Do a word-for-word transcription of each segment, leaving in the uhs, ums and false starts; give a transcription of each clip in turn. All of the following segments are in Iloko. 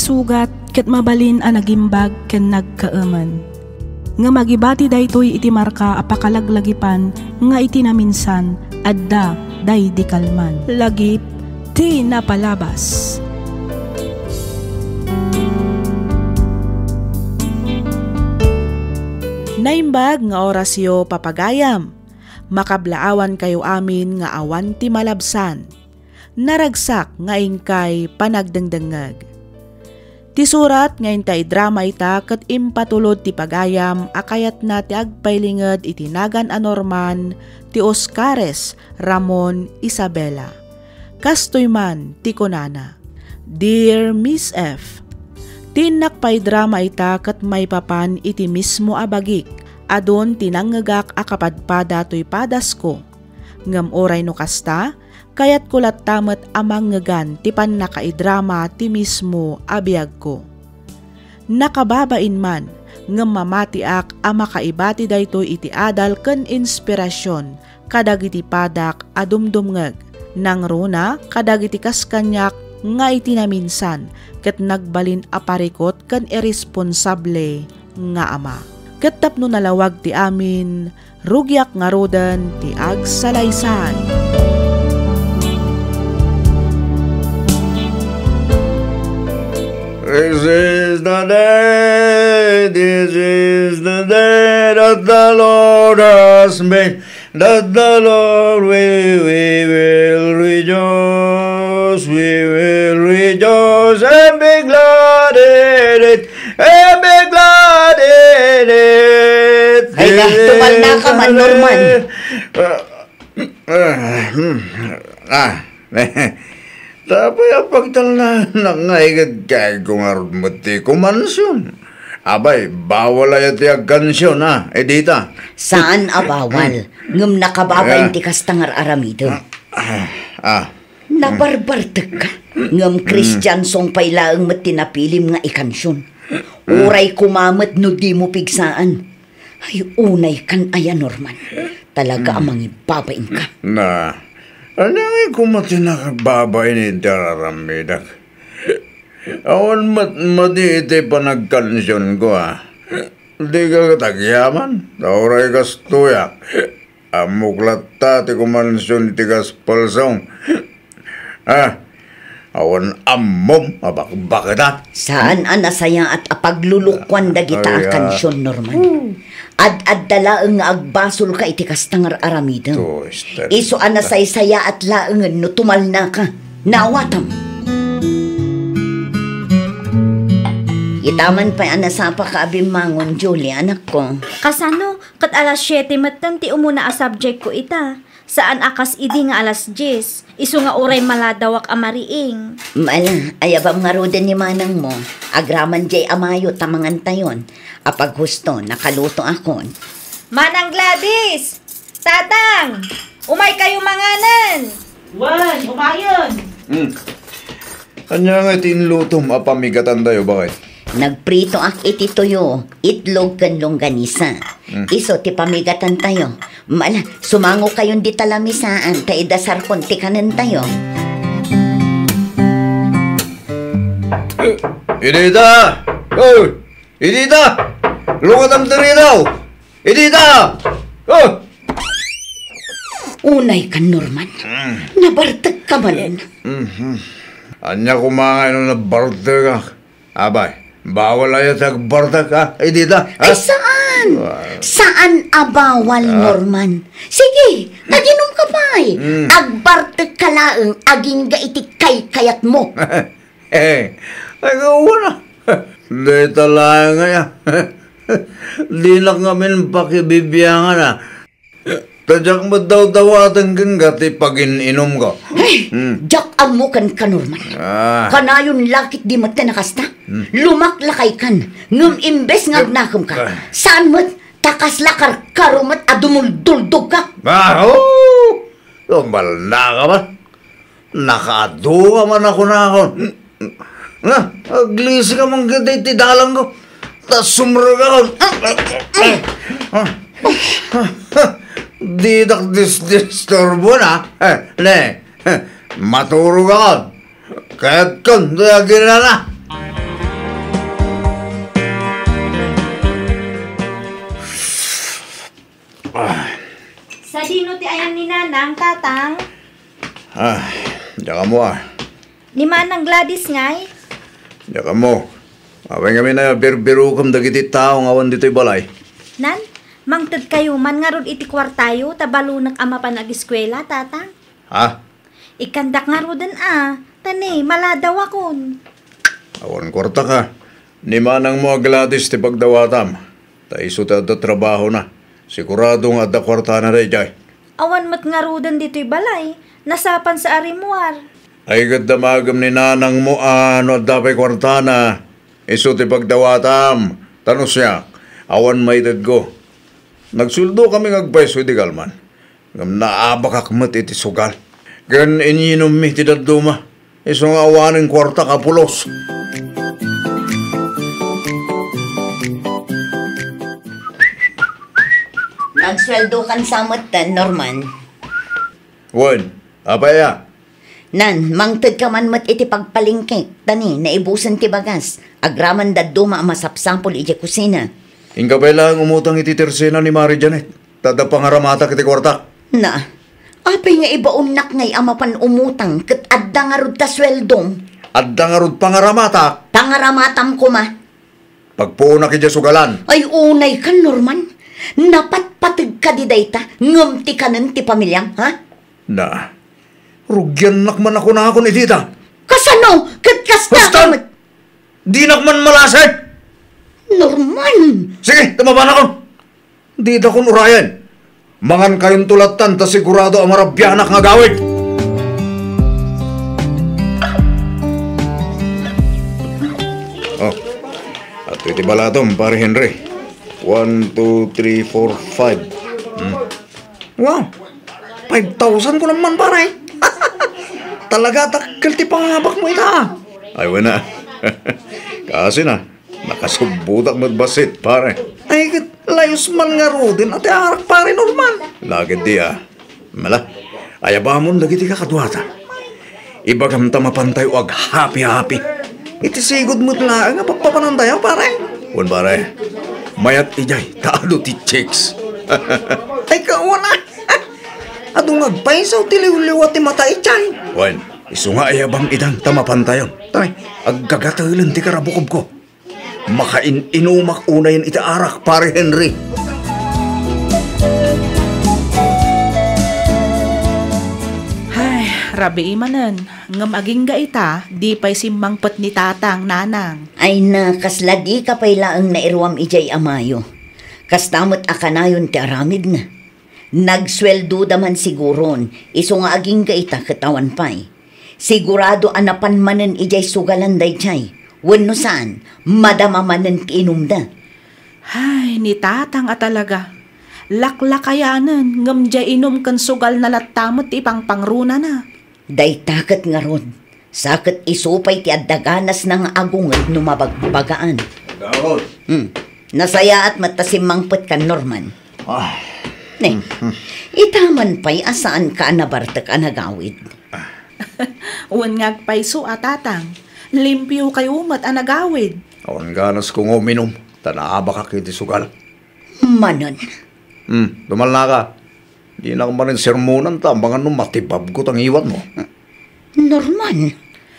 sugat ket mabalin a nagimbag ken nagkaemen. Ngem agibati daytoy iti marka a pakalaglagipan nga iti naminsan, adda daydi kalman. Lagip ti napalabas. Naimbag nga orasyo, papagayam. Makablaawankayo amin nga awan ti malabsan. Naragsak nga inkay panagdengdengngeg. Ti surat nga inta idrama ita ket impatulod ti pagayam a kayatna ti agpailinged iti nagan a Norman ti Oscares Ramon Isabela. Kastoy man ti kunana, "Dear Miss F, ti innak paidrama ita ket maipapan iti mismo a bagik, adun ti nangngegak a kapadpada toy padasko. Ngem uray no kasta, kayatko latta met a mangngegan ti pannakaidrama ti mismo a biagko. Nakababain man, ngem mamatiak a makaibati daytoy iti adal ken inspirasion kadagiti padak a dumdumngeg, nangruna kadagiti kas kaniak nga iti naminsan ket nagbalin a parikut ken irresponsable nga ama. Ket tapno nalawag ti amin, rugiak ngaruden ti agsalaysay." This is the day, this is the day that the Lord has made, that the Lord we, we will rejoice, we will rejoice and be glad in it, and be glad in it. Ay, na, tumalna ka man, Norman. Ah, ah, hmm, ah, tapay a pagtalnanak nga igad kayatko ngarud met ti kumansion. Abay, bawal aya ti agkansion, a, Edita? Saan a bawal, ngem nakababain ti kasta nga ar-aramidem. Ah, ah. Nabarbartek ka, ngem Christian song pay laeng met ti napilim nga ikansion. Uray koma met no dimo pigsaan. Ay, unay kan aya, Norman. Talaga a mangibabain ka. Na, ania ngay koma ti nakababain iti ar-aramidek? Awan met madi iti panagkansionko, a. Dika ket agyaman, ta uray kastoy, a. Ammok latta ti kumansion iti gospel song. Ah, awan ammom a bakbaketan. Saan a nasayaat a paglulukuan dagita a kansion, Norman. Ad-adda laeng nga agbasolka iti kasta nga ar-aramidem. Isu a nasaysayaat laengen no tumalnaka. Naawatam. Itaman pay a nasapaka a bimmangon, Julie, anakko. Kasano? Ket alas siete metten ti umuna a subjectko ita. Saan a kas idi nga alas dies, isu nga uray maladawak a mariing. Mala, ayabam ngaruden ni manangmo. Agraman diay a mayo ta mangantayon. Apaghusto, nakalutoakon. Manang Gladys! Tatang! Umaykayo manganen! Wen, umayen! Hmm. Ania nga iti inlutom a pamigatantayo, baket? Nagpritoak iti tuyo, itlog ken longganisa. Mm. Isu ti pamigatantayo. Mala, sumangokayon dita lamisaan, ta idasarkon ti kanentayo. Idita! Oy! Idita! Lungatam diri daw! Idita! Oh! Unay kan, Norman. Mm. Nabartek ka man. Mhm. Ania koma nga no nabartekak? Abay, bawal aya ti agbartek, a, Idita, a? Ay, saan? Saan a bawal, Norman? Sige, aginom ka pay. Mm. Agbartek ka laeng agingga iti kaykayatmo. Eh, ay, kawana. Dayta laeng aya. Dinak ngamin pakibibiangan, a. Ta diak met dawdawaten kenka ti pagin-inumko. Ay, hmm, diak ammo kenka, Norman. Ah. Kanayon la ketdi met ti nakasta. Hmm. Lumaklakay kan, ngem imbes nga agnakem ka, ah, saan met, ta kasla karkaro met a dumulduldog ka. Ah, oh! Tumalna ka ba? Nakaadu ka man a kunakon. Nga, aglisi ka man ketdi iti dalangko. Ta sumrekakon. Ditak disdisturbona. Eh, ne. Maturogakon. Kayatkon ti aginana. Sino ti ayan ni Nanang, Tatang? Ah, diak ammo, ah. Ni Manang Gladys ngay? Diak ammo. Apay ngamin a birbirukem dagiti tao nga awan ditoy balay? Nan, mangtedkayo man ngarud iti kuartayo ta balunek a mapan agiskuela, Tatang. Ha? Ikkandak ngaruden a, ta ni, maladawakon. Awan kuartaka. Ni manangmo a Gladys ti pagdawatam. Ta isu ti adda trabahona. Sigurado nga adda kuartana daydiay. Awan met ngaruden ditoy balay. Nasapansa a rimmuar. Ay, ket damagem ni nanangmo a no adda pay kuartana. Isu ti pagdawatam. Ta no siak, awan maitedko. Nagsueldo kami nga agpayso idi kalman. Ngem naabakak met iti sugal. Ken inyinummi ti dadduma. Isu nga awanen kuarta ka pulos. Nagsueldo kan sa metten, Norman. Wen, apay a? Nan, mangted ka man met iti pagpalengkek, ta ni, naibusen ti bagas. Agraman dadduma a masapsapul idiay kusina. Inka pay laeng umutang iti tersena ni Mari Janet, ta adda pangaramatak iti kuartak. Na, apay nga ibaonnak ngay a mapan umutang ket adda ngarud ta sueldom? Adda ngarud pangaramatak. Pangaramatam koma. Pagpuonak idiay sugalan. Ay, unay kan, Norman. Napatpateg ka di dayta, ngem ti kanen ti pamiliam, ha? Na, rugiannak man a kunakon iti ita. Kasano? Ket kasta Huston! Met. Dinak man malasip! Norman! Sige, tumabanakon! Didakon urayen. Mangankayonto lattan ta sigurado a marabianak nga agawid. Oh, adtoy ti balatom, Pare Henry. One, two, three, four, five. Hmm. Wow! Five thousand ko naman, pare. Talaga, dakkel ti pangabakmo ita. Ay, wala. Kasi na, nakasubbutak met bassit, pare. Ay, ket layus man ngaruden a ti arak, pare Norman. Lagid di, ah. Mala, ayabamon dagiti kakaduata. Ibagam ta mapantayo aghapi-hapi. Iti sigud met laeng a pappapanantayo, pare. Wen, pare. Mayat idiay, ta adu ti chicks. Ay, kauna. Adu nga agpayso ti liwliwa ti mata idiay. Wen, isu nga ayabam idan ta mapantayon. Tay, aggagatelen ti karabukobko. Makain-inumak unayen iti arak, Pare Henry. Hay, rabii manen, ngem agingga ita, di pay simmangpet ni Tatang, Nanang. Ay na, kasla dika pay laeng nairuam idiay amayo. Kasta met a kanayon ti aramidna. Nagsueldoda man siguron, isu nga agingga ita ket awan pay. Sigurado a napan manen idiay sugalan daydiay, wenno saan, madama manen ti inumda. Hay, ni Tatang a talaga. Laklakayanen, ngem diay inum ken sugalna latta met ti ipangpangrunana. Dayta ket ngarud, sa ket isu pay ti adda ganasna nga agunget no mabagbagaan. Daron. Hmm. Nasayaat met ta simmangpet kan Norman. Ah. Ne, ita man pay a saanka a nabartek a nagawid. Wen nga agpayso a Tatang, limpiokayo met a nagawid. Awan ganasko nga uminum, ta naabakak iti sugal. Manen. Hmm, tumalnaka. Dinak manen sermonan ta amangan no matibabko ta ngiwatmo. Norman.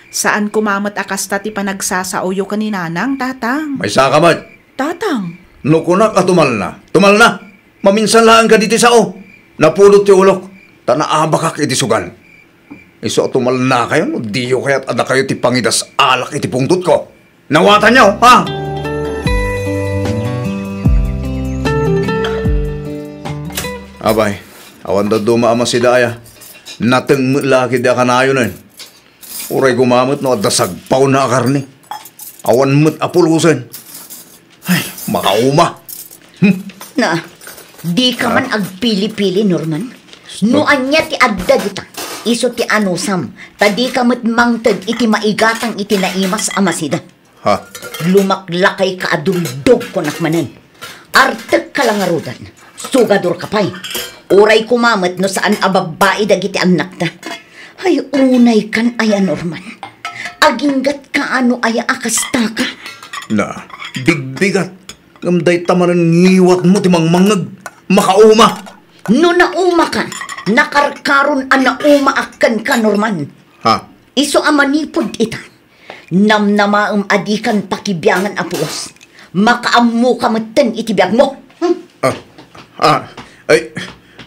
Saan koma met a kasta ti panagsasaoyo ken ni Nanang, Tatang. Maysaka met. Tatang. No kunak a tumalna, tumalna. Maminsan laeng kadi ti sao. Napudot ti ulok, ta naabakak iti sugal. Isu a tumalnakayo no diyo kayat a dakayo ti pangidas-alak iti pungtotko. Nawatanyo, ha? Abay, awan dadduma a masida aya. Nateng met la ketdi a kanayonen. Uray koma met no adda sagpaonna a karne. Awan met a pulosen. Ay, makauma. Hmm. Na, dika man agpili-pili, Norman. No ania ti adda dita, isu ti anusam, ta dika met mangted iti maigatang iti naimas a masida. Ha? Lumaklakayka a duldog, kunak manen. Artekka la ngaruden. Sugadorka pay. Uray koma met no saan a babbai dagiti annakta. Ay, unaykan aya, Norman. Aginggatka a no aya a kastaka. Na, bigbigat. Ngem dayta manen ngiwatmo ti mangmangngeg. Makauma. No naumaka, nakarkaron a naumaak kenka, Norman. Ha? Isu a manipud ita, namnamaem a dikan pakibiangan a pulos. Makaammoka metten iti biagmo. Hmm? Ah, ah, ay,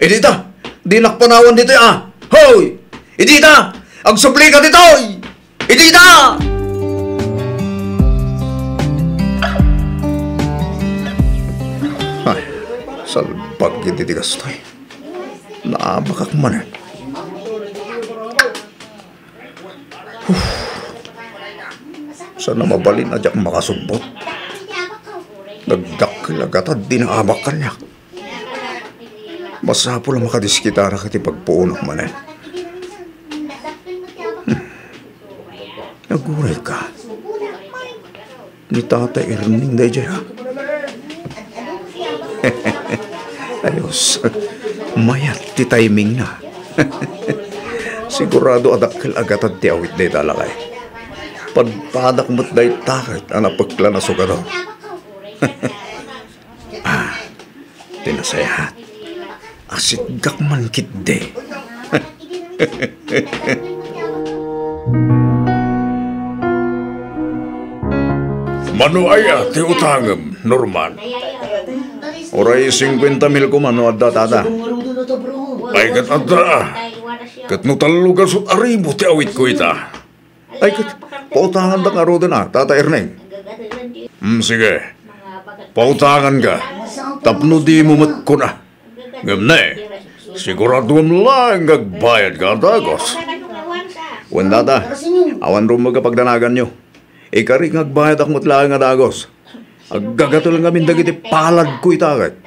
idi ta, dinak panawan ditoy, ah. Hoy! Idi ta, agsublika ditoy! Idi ta! Ay, salbag iti kastoy. Naabakak manen. Huh. Saan a mabalin a diak makasubbot? Nagdakkel a gatad ti naabak kaniak. Masapul a makadiskitarak iti pagpuonak manen. Hmm. Agurayka. Ni Tata Erning daydiay, ha? Ayos. Mayat ti timingna. Sigurado a dakkel a gatad ti awit dayta a lakay. Padpadak met dayta ket a napeklan a sugador. Ah, ti nasayaat. Asitgak man ketdi. Mano aya ti utangem, Norman? Uray singkuenta mil koma no adda, Tata. Ay, ket adda, ah. Ket no tallo gasut a ribu ti awitko ita. Ay, ket, pautanganda ngaruden, ah, Tata Erning. Hmm, sige. Pautanganka. Tapno dimo met kuna. Ngem ne, siguraduem laeng nga agbayadka a dagus. Wen, Tata, awan rumbeng a pagdanaganyo. Ikari nga agbayadak met laeng a dagus. Aggagatol ngamin dagiti paladko ita ket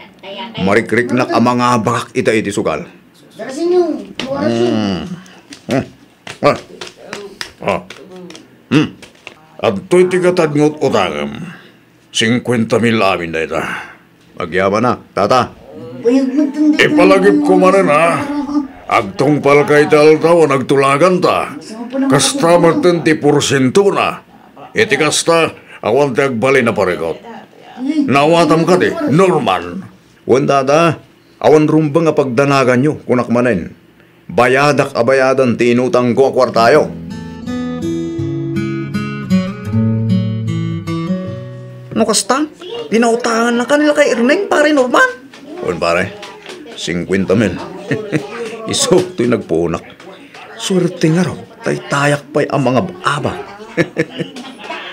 marikriknak a mangabakak ita iti sugal. Hmm. Hmm. Ah. Ah. Hmm. Adtoy ti gatad nga ut-utangem. Singkuenta mil amin dayta. Agyamanak, Tata. Ipalagipko manen, a. Agtungpalka iti aldaw a nagtulaganta. Kasta metten ti porsientona. Iti kasta, awan ti agbalin a parikut. Naawatam kadi, Norman? Wen, Tata. Awan rumbeng a pagdanaganyo, kunak manen. Bayadak a bayadan ti inutangko a kuartayo. No kasta, pinautangannaka ni lakay Erneng, Pare Norman? Wen, pare, singkuenta mil. Isu toy nagpuonak. Suerte ngarud, taytayak pay a mangab-abak.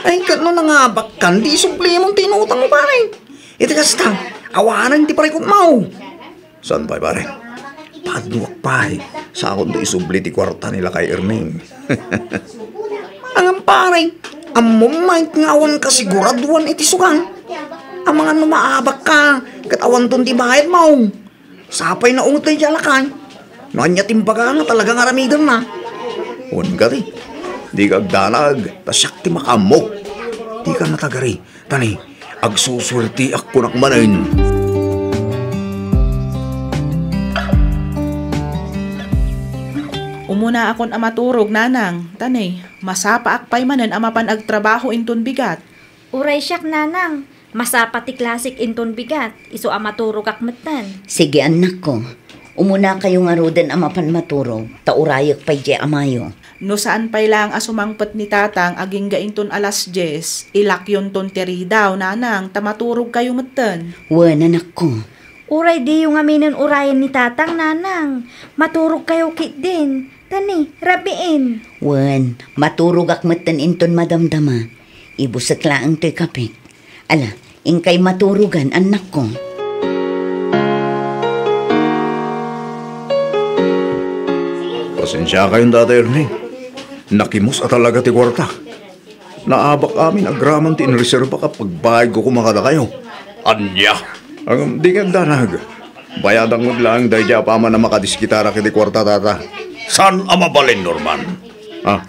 Ay, ket no nangabakkan, di isublimon ti inutangmo, pare. Iti kasta, awanen ti parikutmo. Saan pay, pare? Padduak pay. Saanto isubli ti kuarta ni lakay Erneng. Ngem, pare, ammom met nga awan kasiguraduan iti sugal. Amangan no maabakka, ket awanton ti bayadmo. Sapay naunget daydiay a lakay. No ania ti imbagana, talaga nga aramidenna. Wen kadi, dika agdanag, ta siak ti makaammo. Dika natagari. Tani, agsusuertiak kunak manen. Umunaakon a maturog, nanang. Tani, masapaak pay manen a mapan agtrabaho inton bigat. Uray siak, nanang. Masapa ti klasik inton bigat. Isu a maturogak metten. Sige, annakko. Umunakayo ngaruden a mapan maturog, ta urayek pay diay amayo. No saan pay laeng a sumangpet ni Tatang agingga inton alas dies, ilakyonton ti ridaw, nanang, ta maturogkayo metten. Wen, anakko. Uray diyo ngaminen urayen ni Tatang, nanang. Maturogkayo ketdin. Tani, rabiin. Wen, maturogak metten inton madamdama. Ibusek laeng toy kape. Ala, inkay maturogan, annakko. Pasensiakayon, Tata Ernie. Nakimus a talaga ti kuarta. Naabak amin agraman ti inreserbak a pagbayadko koma kadakayo. Ania? Ngem, dika agdanag. Bayadak met laeng daydiay apaman a makadiskitarak iti kuarta, Tata. Saan a mabalin, Norman? Ah,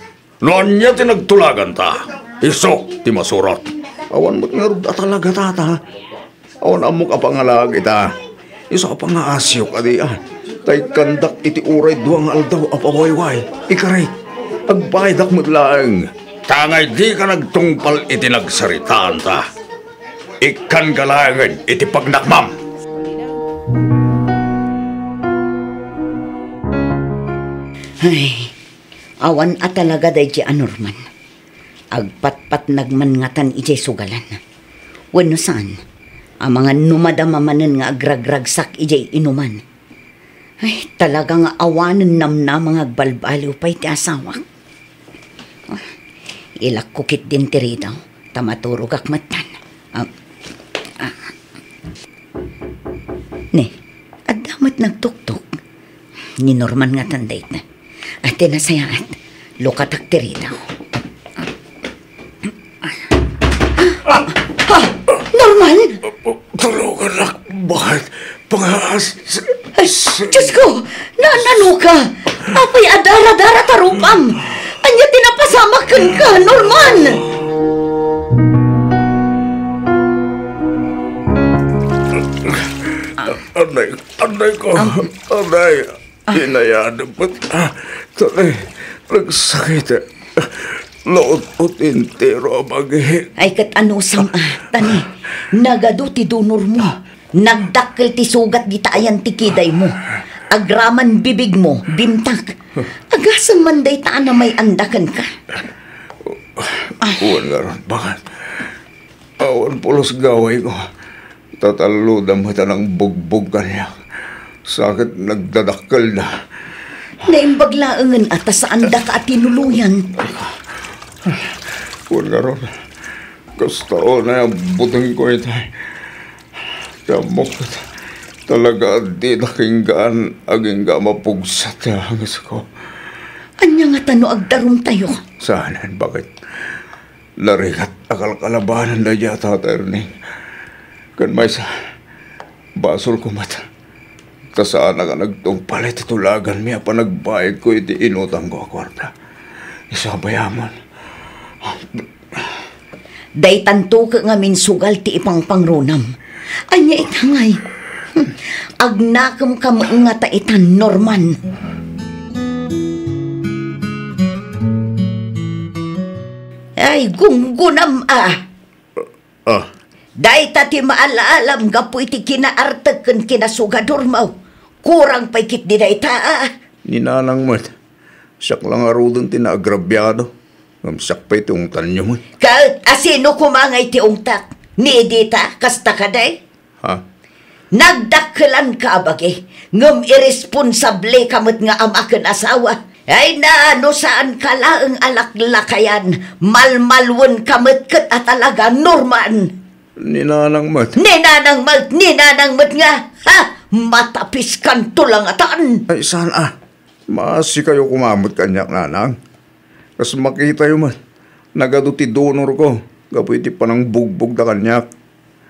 No ania ti nagtulaganta, isu ti masurot. Awan met ngarud a talaga, Tata. Awan ammok a pangalaag ita. Isu a pangaasio kadi, a. Ta ikkandak iti uray dua nga aldaw a pawayway. Ikari, agbayadak met laeng. Tangay dika nagtungpal iti nagsaritaanta. Ikkanka laengen iti pagnakmam. Ay, awan a talaga daydi a Norman. Agpatpatnag man ngatan idiay sugalan. Wenno saan, amangan no madama manen nga agragragsak idiay inuman. Ay, talaga nga awanen namnama nga agbalbaliw pay ti asawak. Ah, ilakko ketdin ti ridaw, ta maturogak metten. Ah, ah. Ne, adda met nagtuktok. Ni Norman ngatan dayta. Ay, ti nasayaat, lukatak ti ridaw. Ah, ah, Norman! Tulonganak, bakit? Pangaas. Ay, Diyos ko! Naanano ka? Apay a dara-dara ta rupam? Ania ti napasamak kenka, Norman? Anay, anay ko. Anay. Inayadem met. Ah, tani, nagsakit. Naut-ot entero a bagi. Ay, ket anusam, ah, tani, nagadu ti donormo. Nagdakkel ti sugat dita ayan ti kidaymo. Agraman bibigmo, bimtak. Agasem man dayta a namay-anda kenka. Wen ngarud, bakit? Awan pulos gawayko. Tatalloda met a nangbugbog kaniak. Sakit nagdadakkelda. Naimbag laengen a ta saandaka a tinuloyan. Wen ngarud, kasta unay a butengko itay. Ti ammok ket talaga a dida kenggaan agingga a mapugsat ti angesko. Ania ngata no agdarumtayo? Saanen, bakit? Narigat a kalkalabanan daydi a Tata Erning. Ken maysa, basolko met ta saanak a nagtungpal iti tulaganmi a panagbaegko iti inutangko a kuarta. Isu a bayamon. Daytanto ket ngamin sugal ti ipangpangrunam. Ania ita ngay? Hmm. Agnakemka met ngata ita, Norman. Ay, gunggonam a. Ah. Dayta ti maal-alam gapu iti kinaartek ken kinasugadormo. Kurang pay ketdi dayta a. Ni Nanang met. Siak la ngaruden ti naagrabiado. Ngem siak pay ti ungtanyo met. Ket asino koma ngay ti ungtak? Ni Edita, kasta kadi? Ha? Nagdakkelanka a bagi, ngem iresponsableka met nga ama ken asawa. Ay na, no saanka laeng a laklakayan, malmalwenka met ket a talaga, Norman. Ni Nanang met. Ni Nanang met, ni Nanang met nga, ha? Matapiskanto la ngatan. Ay, saan a? Maasikayo koma met kaniak, Nanang. Kas makitayo met, nagadu ti donorko gapu iti panangbugbogda kaniak.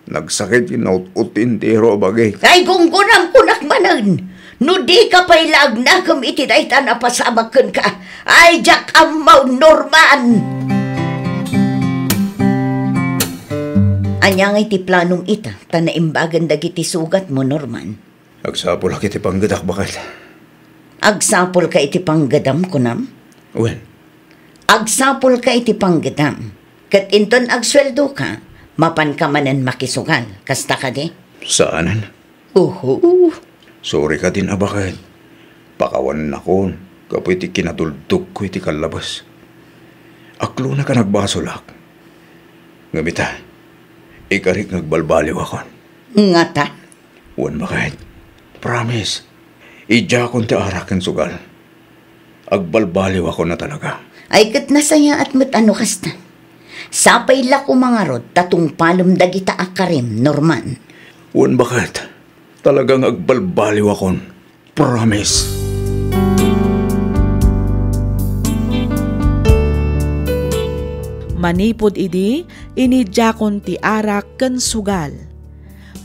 Nagsakit ket naut-ot ti entero a bagi. Ay, gunggonam, kunak manen, no dika pay la agnakem iti dayta a napasamak kenka, ay, diak ammo, Norman! Ania ngay ti planom ita, ta naimbagen dagiti sugatmo, Norman? Agsapulak iti panggedak, baket. Agsapulka iti panggedam, kunam? Wen. Agsapulka iti panggedam. Ket inton agsueldoka, mapanka manen makisugal. Kasta kadi? Saanen. Uhu. Sorry kadin a baket. Pakawannakon gapu iti kinatuldokko iti kallabas. Aklonek a nagbasolak. Ngem ita, ikarik nga agbalbaliwakon. Ngata? Wen, baket. Promise. Idiakon ti arak ken sugal. Agbalbaliwakon a talaga. Ay, ket nasayaat met a no kasta. Sapay la koma ngarud ta tungpalem dagita a karim, Norman. Wen, baket. Talaga nga agbalbaliwakon. Promise. Manipud idi, inidiakon ti arak ken sugal.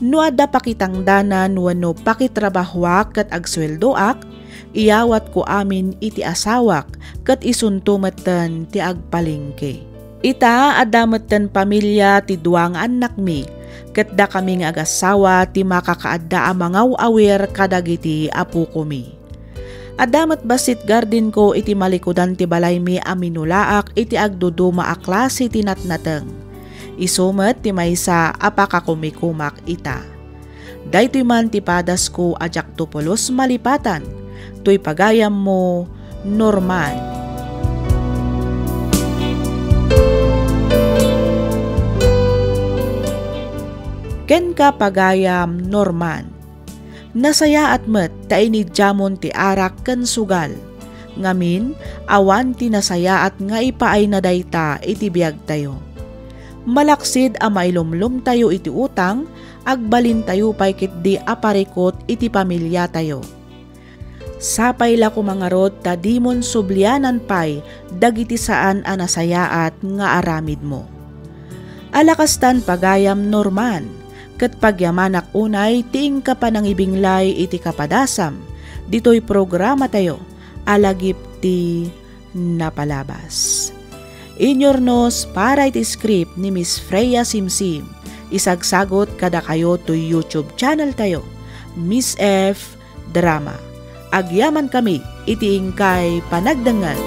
No adda pakitangdanan wenno pakitrabahoak ket agsueldoak, iyawatko amin iti asawak ket isunto metten ti agpalengke. Ita, adda metten pamilia ti dua nga annakmi, ket dakami nga agassawa ti makakaadda a mangaw-awir kadagiti apokomi. Adda met bassit gardenko iti malikudan ti balaymi a minulaak iti agduduma a klase ti natnateng. Isu met ti maysa a pakakumikumak ita. Daytoy man ti padasko a diakto pulos malipatan. Toy pagayammo, Norman. Kenka, pagayam Norman. Nasayaat met ta inidiamon ti arak ken sugal. Ngamin, awan ti nasayaat nga ipaayna dayta iti biagtayo. Malaksid a mailumlomtayo iti utang, agbalintayo pay ketdi a parikut iti pamiliatayo. Sapay la koma ngarud ta dimon sublianan pay dagiti saan a nasayaat nga aramidmo. Ala kastan, pagayam Norman, ket pagyamanak unay ti inka panangibinglay iti kapadasam ditoy programatayo a Lagip ti Napalabas. Inyurnos para iti script ni Miss Freya Simsim, isagsagut kadakayo toy YouTube channel tayo, Miss F Drama. Agyamankami iti inkay panagdengngeg.